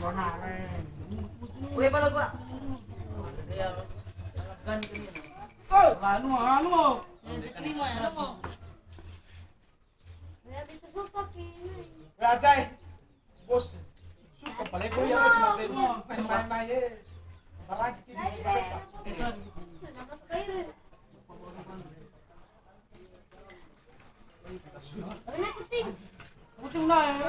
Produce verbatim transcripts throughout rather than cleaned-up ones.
Weh, bala, Pak. Iya, ganti. Oh, anu, anu. Raja, eh. Bos. Suka pale ko ya, cuma main-main, eh. Barang kita. Pucung na, eh.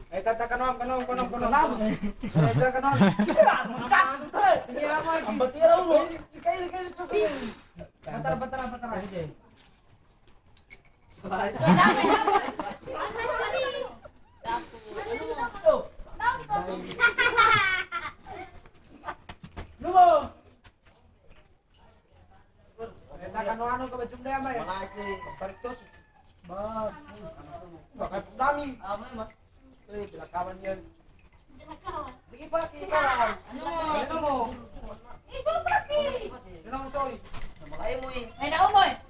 Eh, tata, kanoang, kanoang, kanoang, kanoang. Eh, tata, kanoang. Iya, Mak. Ambat iya, Mak. Patara, patara, patara. Lu mau? Tata, kanoang, anu, ke bajung deh, Mak, ya? Mana sih? Bagus. Bakal punami. Apa, Mak? Eh, bilakawan dia. Bilakawan? Lagi pake, kawan. Anu. Anu mo. Itu pake. Anu mo, sorry. Mulai mo, eh. Eh, daun mo, eh.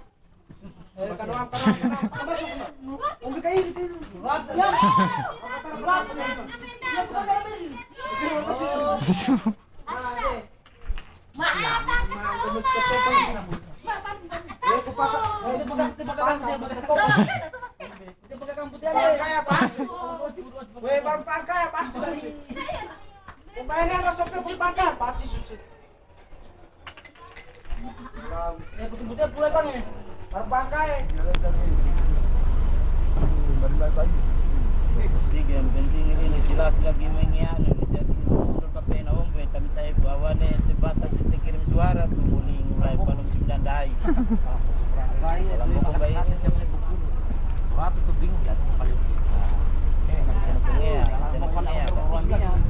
Eh, kanuang, kanuang, kanuang. Masuk. Umi kayu gitu. Rap, ya. Rap, ya. Asa. Tiga, yang penting ini jelas lagi mengianu, jadi usul kapena ombe, tapi tai bawane sebatas dikirim suara tu muli mulai panu sembilan dai. Kalau mau kembali, ratu tu bingung ya, paling. Eh, jangan pengen, jangan pengen.